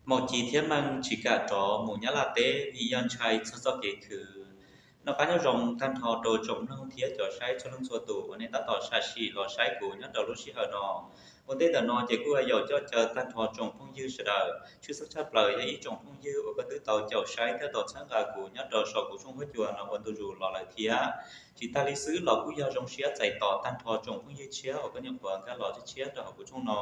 Maum Ci thiab Meej tsis kam rov mus Nyab Laj teb vim yog ntshai txog txoj kev khwv. Noj qab nyob zoo tag nrho rau tsoom mloog thiab cov saib txhua leej txhua tus uas nej tab tom sam sim los saib kuv nyob rau lub sij hawm no. Ua ntej ntawm no ces kuj yuav coj caw tag nrho tsoom phooj ywg sawv daws, tshwj xeeb tshaj plaws yog ib tsoom phooj ywg uas koj twb tau caum saib thiab tau txhawb nqa kuv nyob rau saum kuv tshooj huab cua no ua ntu zus los lawm thiab. Tsis tas li xwb los kuj yog zoo siab txais tos tag nrho tsoom phooj ywg tshiab uas koj nyuam qhuav nkag los tshiab tshiab rau hauv kuv tshooj no.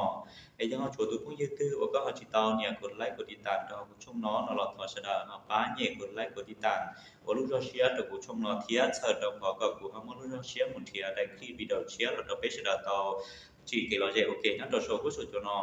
Es yog ho tshuav tus phooj ywg twg uas koj ho tsis tau nias kuv like kuv tiv tas rau hauv kuv tshooj no no los thov sawv daws ho pab nyem kuv like kuv tiv tas ua lub zog siab rau kuv tshooj no thiab txhawm rau qhov kom kuv ho muaj lub zog siab mus nrhiav daim clip video tshiab los rau peb sawv daws tau tsim kev lom zem ua ke nyob rau saum huab saum cua no.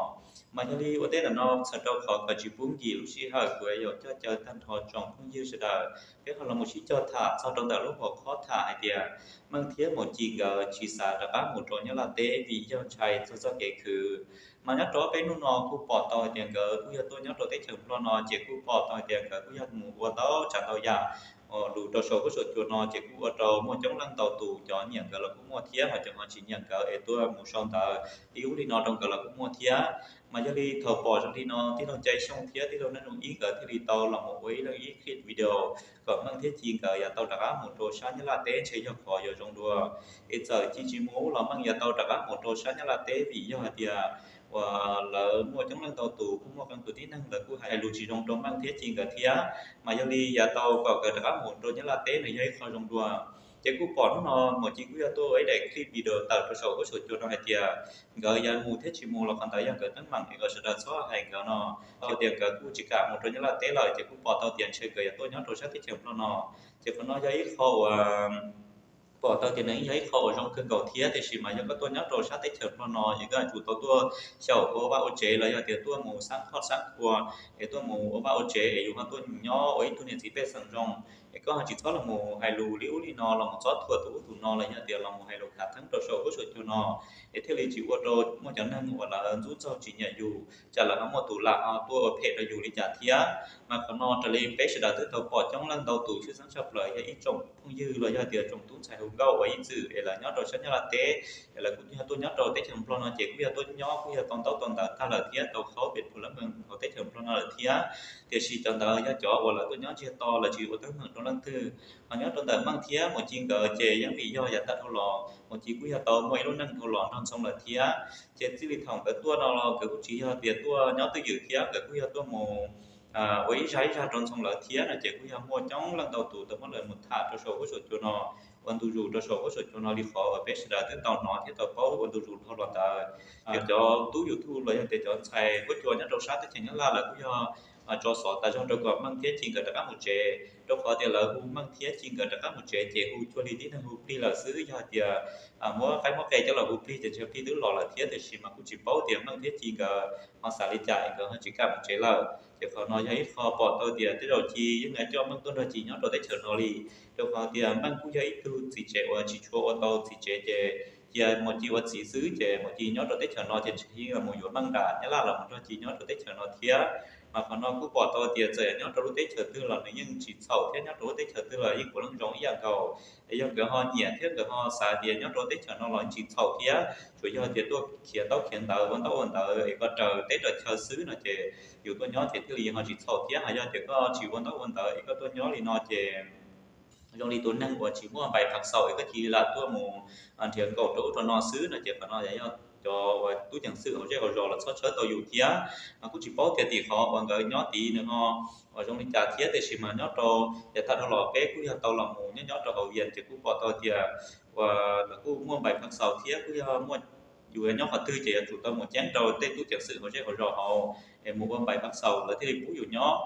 Mas yog li ua ntej ntawm no txhawm rau qhov kom tsis pub nkim lub sij hawm kuv yuav coj caw tag nrho tsoom phooj ywg sawv daws, peb ho los mus sib cog tham txog rau ntawm lub hom khob tham hais tias Meej thiab Maum Ci nkawd tsis xav rov qab mus rau Nyab Laj teb vim yog ntshai txog txoj kev khwv. Mas nyob rau peb hnub no kuj pom tau hais tias nkawd kuj yog tuaj nyob rau teb chaws Nplog no ces kuj pom tau hais tias nkawd kuj yog mus ua ntau tsav ntau yam lus rau saum huab saum cua no ces kuj ua rau muaj coob leej ntau tus cov nyiam nkawd los kuj muaj thiab, ho cov ho tsis nyiam nkawd es tuaj mus sau ntawv ib ub li no rau nkawd los kuj muaj thiab. Mas yog li thaum pom zoo li no tij laug Cai Xyooj thiab tij laug Neej Zoo Ib nkawd thiaj li tau los mus ua ib leeg ib clip video kom Meej thiab Ci nkawd yuav tau rov qab mus rau sab Nyab Laj teb ntshe yog qhov yuav zoo dua. Es txawm Ci tsis mus los Meej yuav tau rov qab mus rau sab Nyab Laj teb vim yog hais tias uas lawv muaj coob leej ntau tus kuj muaj qee tus tib neeg lawv kuj hais lus tsis zoo rau Meej thiab Ci nkawd thiab. Mas yog li yuav tau kom nkawd rov qab mus rau Nyab Laj teb nws yog ib qho zoo dua. Ces kuj pom hnub no Maum Ci kuj yog tuaj ua ib daim clip video tawm rau saum huab saum cua no hais tias nkawd yuav mus thiab tsis mus los qhov ntawd yog nkawd teeb meem es kom sawv daws txhob hais nkawd no. Tau tias nkawd kuj tsis kam mus rau Nyab Laj teb lawm ces kuj pom tau tias ntshe nkawd yuav tuaj nyob rau sab teb chaws Nplog no. Ces qhov no yog ib qho uas pom tau tias nws yog ib qho uas zoo kawg nkaus thiab, tiam sis mas yog koj tuaj nyob rau sab teb chaws Nplog no es koj yuav tsum tau tuaj xyaum ua vaj ua tsev los yog tias tuaj mus xab qhoj xab khua es tuaj mus ua vaj ua tsev es yus ho tuaj nyob ua ib tug niam txiv pej xeem zoo, es koj ho tsis txhob los mus hais lus li ub li no, los mus txob thuam tus ub tus no los yog tias los mus hais lus khav theeb rau saum huab saum cua no, es thiaj li tsis ua rau muaj cov neeg uas lawv ntxub ntxaug tsis nyiam yus tsam lawv ho muaj tus lam ho tuaj ua phem rau yus li cas thiab. Mas qhov no raws li peb sawv daws twb tau pom coob leej ntau tus, tshwj xeeb tshaj plaws yog ib tsoom phooj ywg los yog tias tsoom tub ntxhais hluas nkauj uas ib txwm es lawv nyob rau sab Nyab Laj teb es lawv kuj yog tuaj nyob rau teb chaws Nplog no ces kuj yog tuaj nyob kuj yog tau ntaub tau ntawv tag lawm thiab tau khaub pem phu lab mees hauv teb chaws Nplog no lawm thiab. Tiam sis cov ntawd yog cov uas lawv tuaj nyob ntsiag to, lawv tsis ua teeb meem rau leej twg. Ho nyob rau ntawm Meej thiab Maum Ci nkawd ces yeej vim yog yav tag dhau los Maum Ci kuj yog tau muaj ib lub neej dhau los nrog Ntxhoo lawm thiab. Ces txij li thaum nkawd tuaj no los nkawd kuj tsis yog tias tuaj nyob twj ywm thiab, nkawd kuj yog tuaj mus ua ib zaj ib zaj rau Ntxhoo lawv thiab no ces kuj yog muaj coob leej ntau tus tau muab lawv mus tham rau saum huab saum cua no, ua ntu zus rau saum huab saum cua no li qhov uas peb sawv daws twb tau hnov thiab tau paub ua ntu zus dhau los ntawd. Cov tub YouTube los yog tias cov ntxhais huab cua nyob rau sab teb chaws Nyab Laj lawv kuj yog tso xov tas zog rau kom Meej thiab Ci nkawd rov qab mus tsev, rau qhov tias lawv hu Meej thiab Ci nkawd rov qab mus tsev ces hu cuag li tib neeg hu plig lawm xwb. Yog hais tias muab qaib muab qe coj los hu plig ces ntshe plig twb los lawm thiab, tiam sis mas kuj tsis paub tias Meej thiab Ci nkawd ho xav li cas es nkawd ho tsis kam mus tsev lawm. Ces qhov no yog ib qho pom tau tias tej zaum Ci yeej coj Meej tuaj nrog Ci nyob rau teb chaws no li, rau qhov tias Meej kuj yog ib tug txiv tsev uas tsis tshua ua tau txiv tsev, ces cia Maum Ci ua txiv xwb, ces Maum Ci nyob rau teb chaws no ces ntshe yeej mus yuav Meej nram Nyab Laj los mus nrog Ci nyob rau teb chaws no thiab. Mas qhov no kuj pom tau tias txawm nyob rau lub teb chaws twg los nws yeej tsis txhaum thiab, nyob rau lub teb chaws twg los yeej puav leej zoo ib yam nkaus. Es yog nkawd ho nyiam thiab nkawd ho xav tias nyob rau teb chaws no los tsis txhaum thiab, tsuas yog tias tuaj khiav ntaub khiav ntawv ua ntaub ua ntawv es koj raws teb raws chaw xwb no ces yus tuaj nyob ces thiaj li ho tsis txhaum thiab. Ho yog tias koj tsis ua ntaub ua ntawv es koj tuaj nyob li no ces zoo li tus neeg uas tsis muaj npais phav xaus es koj cia li lam tuaj mus nrhiav nkaum rau ub rau no xwb no ces qhov no yog cov uas tub ceev xwm hauv zej hauv zos los txhob tshawb tau yus thiab. Mas kuj tsis paub tias tim qhov uas nkawd nyob tid nws ho uas zoo li cas thiab, tiam sis mas nyob rau yav tag dhau los peb kuj yog tau los mus nyob nyob rau hauv Vias ces kuj pom tau tias uas lawv kuj muaj npais phav xaus thiab kuj yog muaj, yus nyob qhov twg ces yuav tsum tau mus ceeb rau tej tub ceev xwm hauv zej hauv zos hauv es mus ua npais phav xaus lawv thiaj li pub yus nyob.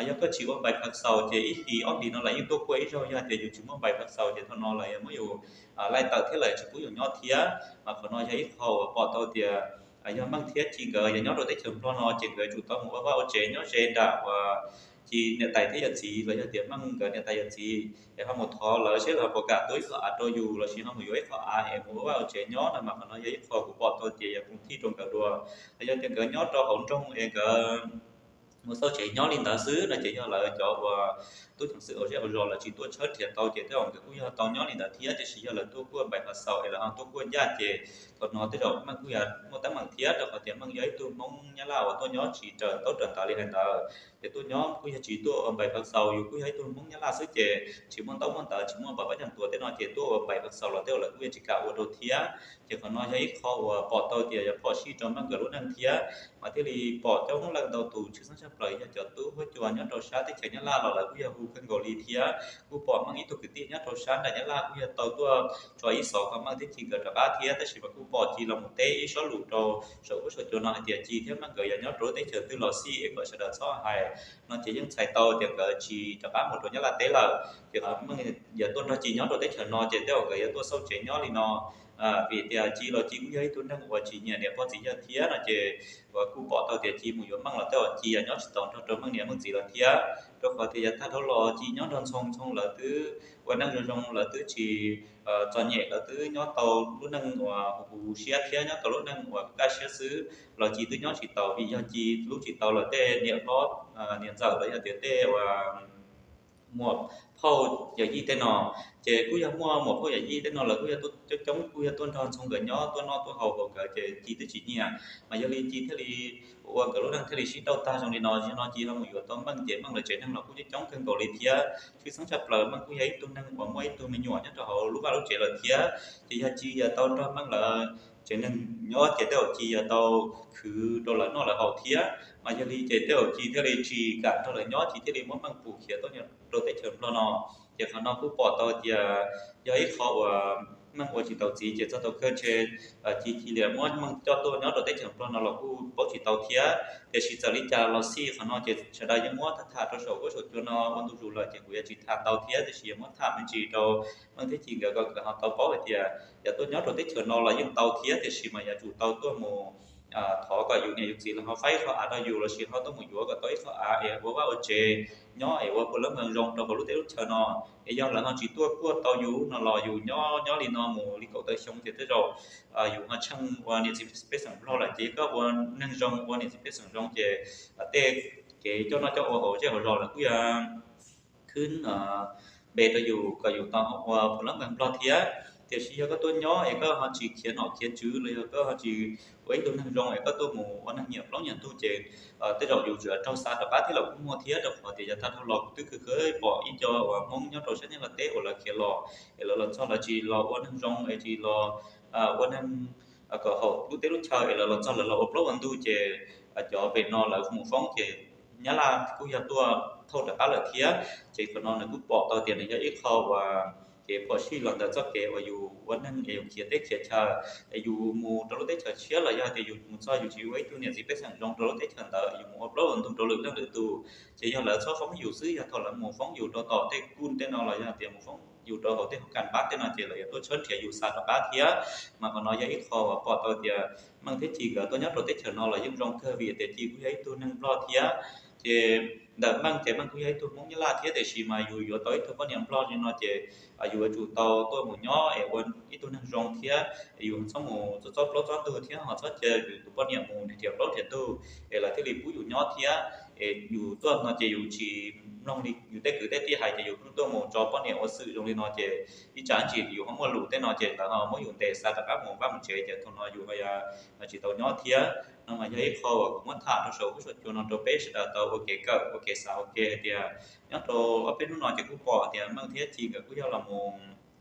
Yog koj tsis ua npais phav xaus ces ib hlis ob hlis no lawv yeej tuaj kuaj ib zaug, yog tias yus tsis muaj npais phav xaus ces thaum no lawv yuav muab yus laij tawm thiab lawv tsis pub yus nyob thiab. Mas qhov no yog ib qho uas pom tau tias yog Meej thiab Ci nkawd yog nyob rau teb chaws Nplog no ces nkawd yuav tsum tau mus ua vaj ua tsev nyob ze nram uas Ci niam tais thiab yawm txiv los yog tias Meej nkawd niam tais yawm txiv es ho mus thov lawv seb lawv puas kam tuav ib qho av rau yus lossis ho mus yuav ib qho av es mus ua vaj ua tsev nyob no. Mas qhov no yog ib qho kuv pom tau tias yog koom thij rau nkawd dua. Yog tias nkawd nyob rau hauv nroog es nkawd mus xauj tsev nyob li ntawd xwb no ces yog lawv cov uas tub ceev xwm hauv zej hauv zos lawv tsis tuaj tshawb nrhiav tau ces tej zaum nkawd kuj yog tau nyob li ntawd thiab. Tiam sis yog lawv tuaj kuaj npaim phav xaus es lawv ho tuaj kuaj ncaj ces thaum no tej zaum Meej kuj yog muaj teeb meem thiab, rau qhov tias Meej yog ib tug Hmoob Nyab Laj uas tuaj nyob tsis raws ntaub raws ntawv li hais ntawd. Ces tuaj nyob kuj yog tsis tuaj ua npaim phav xaus, yus kuj yog ib tug Hmoob Nyab Laj xwb ces tsis muaj ntaub muaj ntawv, tsis muaj pam pab cam tuas tej no ces tuaj ua npaim phav xaus los tej zaum lawv kuj yuav tsis kam ua rau thiab. Ces qhov no yog ib qho uas pom tau tias yuav phom sij rau Meej nkawd lub neej thiab. Mas thiaj li pom coob leej ntau tus tshwj xeeb tshaj plaws yog cov tub huab cua nyob rau sab teb chaws Nyab Laj los lawv kuj yog hu kawg nkaus li thiab. Kuj pom Meej ib tug kwv tij nyob rau sab nram Nyab Laj kuj yog tau tuaj tso ib xov kom Meej thiab Ci nkawd rov qab thiab, tab sis mas kuj pom Ci los mus teb ib sob lus rau saum huab saum cua no hais tias Ci thiab Meej nkawd yog nyob rau lub teb chaws twg los xij es kom sawv daws txhob hais no ces yeej txhais tau tias nkawd tsis rov qab mus rau Nyab Laj teb lawm. Ces Meej yog tuaj nrog Ci nyob rau teb chaws no ces tej zaum nkawd yuav tuaj xauj tsev nyob li no. Vim tias Ci los Ci kuj yog ib tug neeg uas tsis nyiam niam pog txiv yawg thiab no ces uas kuj pom tau tias Ci mus yuav Meej los tej zaum Ci yog nyob tsis tau nrog rau Meej niam Meej txiv lawm thiab. Rau qhov tias yav tag dhau los Ci nyob nrog Ntxhoo, Ntxhoo lawv twb ua neej zoo zoo, lawv twb tsis txom nyem, lawv twb nyob tau lub neej uas huv siab thiab nyob tau lub neej uas kaj siab xwb los Ci twb nyob tsis tau vim yog Ci hlub tsis tau lawv tej niam hlob niam ntxawm los yog tias tej uas muam phauj yawm yij tej no. Ces kuj yog muaj muam phauj yawm yij tej no lawv kuj yog tuaj coob coob, kuj yog tuaj nrog Ntxhoo nkawd nyob tuaj noj tuaj haus hauv nkawd ces Ci twb tsis nyiam. Mas yog li Ci thiaj li ua nkawd lub neej thiaj li sib nrauj tag zoo li no. Zaum no Ci ho mus yuav tau Meej ces Meej lawv tsev neeg los kuj coob coob kawg nkaus li thiab. Tshwj xeeb tshaj plaws Meej kuj yog ib tug neeg uas muaj ib tug me nyuam nyob rau hauv lub vaj lub tsev lawm thiab. Ces yog Ci yog tau nrog Meej lawv tsev neeg nyob ces tej zaum Ci yog tau khwv rau lawv noj lawv haus thiab. Mas yog li ces tej zaum Ci thiaj li tsis kam nrog lawv nyob, Ci thiaj li muab Meej pus khiav tuaj rau teb chaws Nplog no. Ces qhov no kuj pom tau tias yog ib qho uas Meej ua tsis tau txiv ces txog tau kawg ntshe Ci cia li muab Meej coj tuaj nyob rau teb chaws Nplog no los kuj paub tsis tau thiab. Tiam sis txawm li cas los xij qhov no ces sawv daws yeej muab tham tham rau saum huab saum cua no ua ntu zus lawm ces kuv yuav tsis tham ntau thiab, tiam sis yuav muab tham me ntsis rau Meej thiab Ci nkawd kom nkawd ho tau paub hais tias yog tuaj nyob rau teb chaws no los yeej tau thiab, tiam sis mas yuav tsum tau tuaj mus thov kom yus niam yus txiv los ho faib ib qho av rau yus lossis ho tuaj mus yuav kom tau ib qho av es ua vaj ua tsev nyob es ua puav leej zoo rau hauv lub teb lub chaw no. Es yog lawv ho tsis tuaj kuaj tau yus no los yus nyob nyob li no mus li kaum tawm xyoo ces tej zaum yus ho tsheej ua niam txiv pej xeem Nplog lawm ces koj ua neeg zoo ua niam txiv pej xeem zoo ces tej kev coj noj coj ua hauv zej hauv zos lawv kuj yuav khwb npe rau yus kom yus tau ua puav leej npeeg Nplog thiab. Tiam sis yog koj tuaj nyob es koj ho tsis khiav nom khiav tswv los yog koj ho tsis ua ib tug neeg zoo es koj tuaj mus ua neeg nyiam plaub nyiam ntug ces tej zaum yus tseem raug xa rov qab thiab los kuj muaj thiab, rau qhov tias yav tag dhau los kuv twb khwv khwv pom ib co uas Hmoob nyob rau sab Nyab Laj teb uas lawv khiav los es lawv los txog lawv tsis los ua neeg zoo es tsis los ua neeg kom haum lub teb lub chaw es lawv los txog lawv los ua plaub ua ntug ces cov pem no lawv mus foob ces Nyab Laj kuj yog tuaj thauj rov qab lawm thiab. Ces qhov no nws kuj pom tau tias nws yog ib qho uas kev phom sij los ntawm txoj kev uas yus ua neeg es yus khiav teb khiav chaw es yus mus rau lub teb chaws tshiab los yog tias yus mus txog yus tsis ua ib tug niam txiv pej xeem zoo rau lub teb chaws ntawd, yus mus ua plaub ua ntug rau lwm leej lwm tus ces yog lawv txhob foob yus xwb, yog thaum lawv mus foob yus rau tom tej kuj tej no los yog tias mus foob yus rau hauv tej hoob kas npab tej no ces lawv yuav tuaj tshawb nrhiav yus xa rov qab thiab. Mas qhov no yog ib qho uas pom tau tias Meej thiab Ci nkawd tuaj nyob rau teb chaws no los yeej zoo kawg vim tias Ci kuj yog ib tug neeg Nplog thiab. Ces ntawm Meej ces Meej kuj yog ib tug Hmoob Nyab Laj thiab, tiam sis mas yus yuav tau ib tug poj niam Nplog li no ces yus yuav tsum tau tuaj mus nyob es ua ib tug neeg zoo thiab es yus txhob mus txog txob plaub txob ntug thiab ho txhob cia yus tus poj niam mus nrhiav plaub nrhiav ntug es lawv thiaj li pub yus nyob thiab. Es yus tuaj no ces yus tsis mloog li yus tej kwv tej tij hais ces yus tuaj mus tso poj niam ua xwm zoo li no ces ib tsam ntsis yus ho muaj lus tej no ces lawv ho muab yus ntes xa rov qab mus vaj mus tsev ces thaum no yus ho tsis tau nyob thiab. No mas yog ib qho uas kuv muab tham rau saum huab saum cua no rau peb sawv daws tau ua kev kawm ua kev xav ua ke hais tias nyob rau ob peb hnub no ces kuj pom tias Meej thiab Ci nkawd kuj yog los mus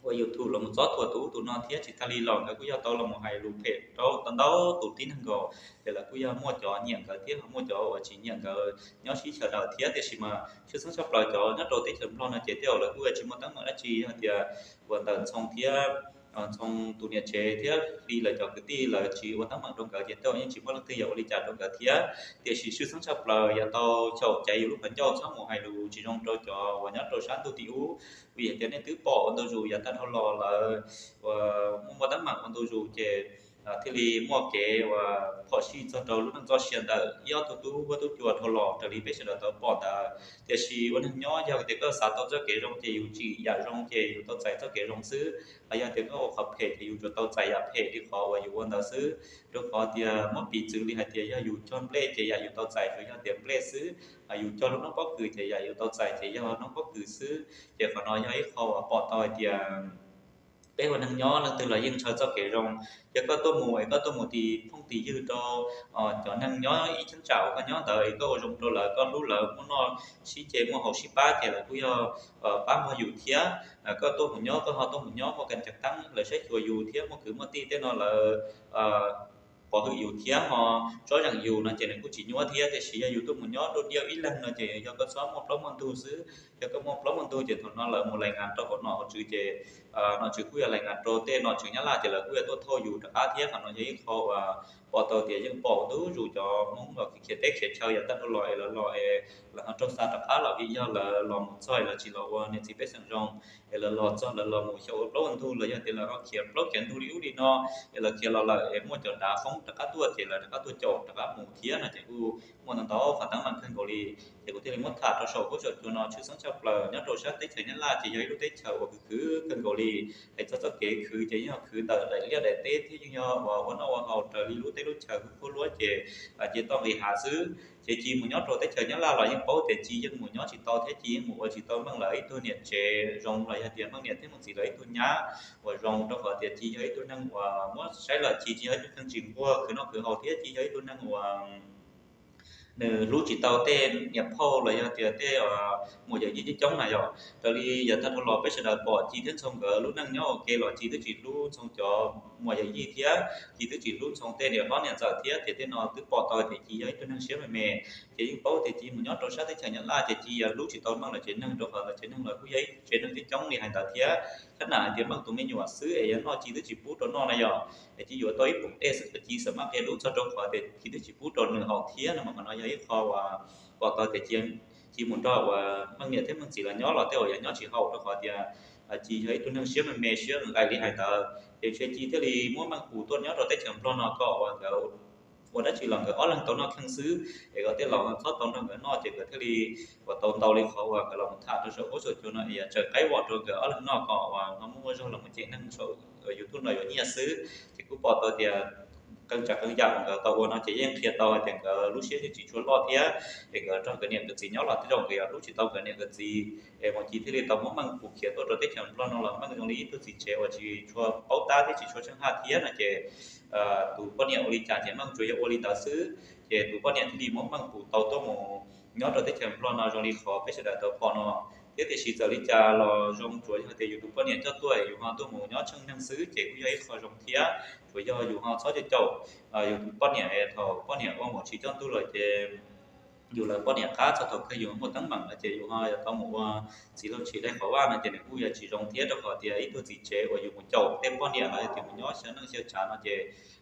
ua YouTube los mus txob thuam tus ub tus no thiab tsis tag li los nkawd kuj yog tau los mus hais lus phem rau tau ntau tus tib neeg nkaus. Ces lawv kuj yog muaj cov nyiam nkawd thiab ho muaj cov uas tsis nyiam nkawd nyob sib chaws daws thiab, tiam sis mas tshwj xeeb tshaj plaws cov nyob rau teb chaws Nplog no ces tej zaum lawv kuj tsis muaj teeb meem dab tsi yog tias uas ntawm Ntxhoo thiab Ntxhoo tus niam tsev thiab Hli lawv cov kwv tij lawv tsis ua teeb meem rau nkawd ces tej zaum yeej tsis muaj leej twg yuav ua li cas rau nkawd thiab. Tiam sis tshwj xeeb tshaj plaws yuav tau xyaum caiv yus lub qhov ncauj txhob mus hais lus tsis zoo rau cov uas nyob rau sab ntuj tim ub, vim hais tias nej twb pom ua ntu zus yav tag dhau los lawv uas muaj muaj teeb meem ua ntu zus ces thiaj li muaj kev uas phom sij txog rau lub neej txoj sia ntawm ib ob tug tub huab tub cua dhau los raws li peb sawv daws tau pom ntawd. Tiam sis ua neeg nyob yog tias koj xav tau txoj kev zoo ces yus tsim yam zoo ces yus tau txais txoj kev zoo xwb, los yog tias koj ua qhov phem ces yus tsuas tau txais yam phem li qhov uas yus ua ntawd xwb. Rau qhov tias muab piv txwv li hais tias yog yus cog nplej ces yam yus tau txais tsuas yog tias nplej xwb, yus cog lub noob pob kws ces yam yus tau txais ces yog noob pob kws xwb. Ces qhov no yog ib qho uas pom tau hais tias peb ua neeg nyob leej twg los yeej ntshaw txoj kev zoo. Yog koj tuaj mus es koj tuaj mus tis phooj tis ywg rau cov neeg nyob ib cheeb tsam uas koj nyob ntawd es koj ua zoo rau lawv, koj hlub lawv, muaj noj sib ce muaj haus sib pab ces lawv kuj yog pab npog yus thiab. Koj tuaj mus nyob, koj ho tuaj mus nyob muaj kas cas teeb lawv saib xyuas yus thiab muaj kwv muaj tij tej no lawv pov hwm yus thiab ho tsob zeem yus no ces nws kuj tsis nyuaj thiab. Tiam sis yog yus tuaj mus nyob dua diav ib leeg no ces yog koj txhob muaj plaub muaj ntug xwb. Yog koj muaj plaub muaj ntug ces thaum no lawv mus lais ngas rau hauv nom hauv tswv ces nom tswv kuj yog lais ngas rau tej nom tswv Nyab Laj ces lawv kuj yog tuaj thauj yus rov qab thiab. Qhov no yog ib qho uas pom tau tias yeej pom ntau zus cov Hmoob los khiav teb khiav chaw yav tag dhau los es lawv los es lawv ho raug xa rov qab los vim yog lawv los mus txog es lawv tsis los ua niam txiv pej xeem zoo, es lawv los txog lawv los mus xyaum ua plaub ua ntug los yog tias lawv ho khiav plaub khiav ntug li ub li no, es lawv khiav los lawm es muaj cov dav foob rov qab tuaj ces lawv rov qab tuaj caum rov qab mus thiab no ces kuj muaj ntau ntau qhov teeb meem kawg nkaus li. Ces kuv thiaj li muab tham rau saum huab saum cua no tshwj xeeb tshaj plaws nyob rau sab teb chaws Nyab Laj ces yog ib lub teb chaws uas khwv khwv kawg nkaus li. Es txog txoj kev khwv ces yeej yog khwv ntawm daim liaj daim teb thiab yeej yog uas ua noj ua haus raws li lub teb lub chaw kuj khuab luab ces cia toj nqis hav xwb. Ces Ci mus nyob rau teb chaws Nyab Laj los yeej paub tias Ci yeej mus nyob tsis tau thiab Ci yeej mus ua tsis tau meej lawv ib tug niam tsev zoo los yog tias meej niam thiab meej txiv lawv ib tug nyab uas zoo, rau qhov tias Ci yog ib tug neeg uas muab saib lawm Ci tsis yog ib tug neeg tsis nquag khwv noj khwv haus thiab Ci yog ib tug neeg uas nws hlub tsis tau tej niam phauj los yog tias tej muam yawm yij coob coob na yom. Raws li yav tag dhau los peb sawv daws pom Ci thiab Ntxhoo nkawd lub neej nyob ua ke los Ci twb tsis hlub Ntxhoo cov muam yawm yij thiab Ci twb tsis hlub Ntxhoo tej niam hlob niam ntxawm thiab. Ces tej no twb pom tau tias Ci yog ib tug neeg siab me me. Ces yeej paub tias Ci mus nyob rau sab teb chaws Nyab Laj ces Ci hlub tsis tau meej lawv tsev neeg rau qhov lawv tsev neeg los kuj yog ib tsev neeg coob coob li hais ntawd thiab. Khab nam hais tias meej tus me nyuam xwb es yog noj Ci twb tsis pub rau noj na yom, es Ci yuav tau ib poom dej xwb ces Ci xav maj qia dub txog rau qhov tias Ci twb tsis pub rau nws haus thiab no mas qhov no yog ib qho uas pom tau tias Ci mus nrog uas meej niam thiab meej txiv los nyob los tej uas yog nyob tsis haum rau qhov tias Ci yog ib tug neeg siab me me siab nqaim li hais ntawd. Ces ntshe Ci thiaj li muab Meej Pus tuaj nyob rau teb chaws Nplog no kom uas nkawd ua dab tsi los nkawd ob leeg tau noj kheej xwb es kom tej laus txhob tau nrog nkawd noj ces nkawd thiaj li uas tau ntau li qhov uas nkawd los tham rau saum huab saum cua no es yog tsaws qaib vom rau nkawd ob leeg noj kom uas ho muaj muaj zog los mus ceem neeg saum YouTube no yuav nyiaj xwb. Ces kuj pom tau tias qee tsav qee yam uas nkawd tau ua no ces yeej qhia tau hais tias nkawd lub siab yeej tsis tshua loj thiab. Es nkawd nrog nkawd niam nkawd txiv nyob los tej zaum nkawd yuav hlub tsis tau nkawd niam nkawd txiv. Es Ci thiaj li tau muab Meej Pus khiav tuaj rau teb chaws Nplog no los Meej zoo li ib tug txiv tsev uas tsis tshua paub tab thiab tsis tshua tsheej haj thiab no ces tus poj niam ua li cas ces Meej tsuas yog ua li ntawd xwb. Ces tus poj niam thiaj li muab Meej Pus tau tuaj mus nyob rau teb chaws Nplog no zoo li qhov peb sawv daws tau pom no. Thiab tiam sis txawm li cas los zoo tsuas yog tias yus tus poj niam coj tuaj yus ho tuaj mus nyob tsheej neeg xwb ces kuj yog ib qho zoo thiab. Tsuas yog yus ho txhob caum caum yus tus poj niam es thaum poj niam ua mus tsis coj ntuj lawm ces yus lawv poj niam qab txog thaum kawg yus muaj teeb meem no ces yus ho yuav tau mus ua txiv laug tshis dai qhov vaj no ces nws kuj yuav tsis zoo thiab rau qhov tias ib tug txiv tsev uas yus mus caum tej poj niam los yog tias mus nyob xyaw neej xyaw tsav no ces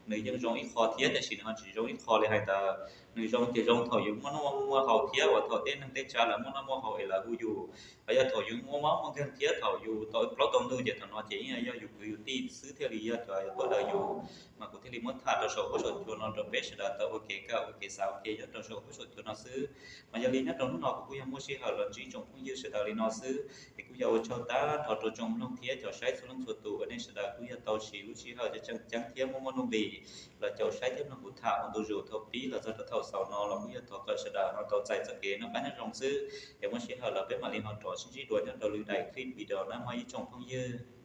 nws yeej zoo ib qho thiab tiam sis nws ho tsis zoo ib qho li hais ntawd. Nws zoo ces zoo thaum yus muaj noj muaj haus thiab uas thaum tej neeg tej tsav lawv muaj noj muaj haus es lawv hu yus, los yog thaum yus muaj mob muaj nkeeg thiab thaum yus tau plaub tau ntug ces thaum no ces yeej yog yus kwv yus tij xwb thiaj li yog cov tuaj daws yus. Mas kuv thiaj li muab tham rau saum huab saum cua no rau peb sawv daws tau ua kev kawm ua kev xav ua ke nyob rau saum huab saum cua no xwb. Mas yog li nyob rau hnub no kuv kuj yog muaj sij hawm los ntsib tsoom phooj ywg sawv daws li no xwb es kuj yog ua tsaug tag nrho rau tsoom mloog thiab cov saib txhua leej txhua tus uas nej sawv daws kuj yog tau siv lub sij hawm coj tseem ceeb thiab muaj muaj nuj nqis los caum saib thiab mloog kuv tham ua ntu zus thaum pib los txog rau thaum xaus no los kuj yog thov kom sawv daws ho tau txais txoj kev noj qab nyob zoo xwb. Es muaj sij hawm los peb mam li ho rov sib ntsib dua nyob rau lwm daim clip video na mog ib tsoom phooj ywg.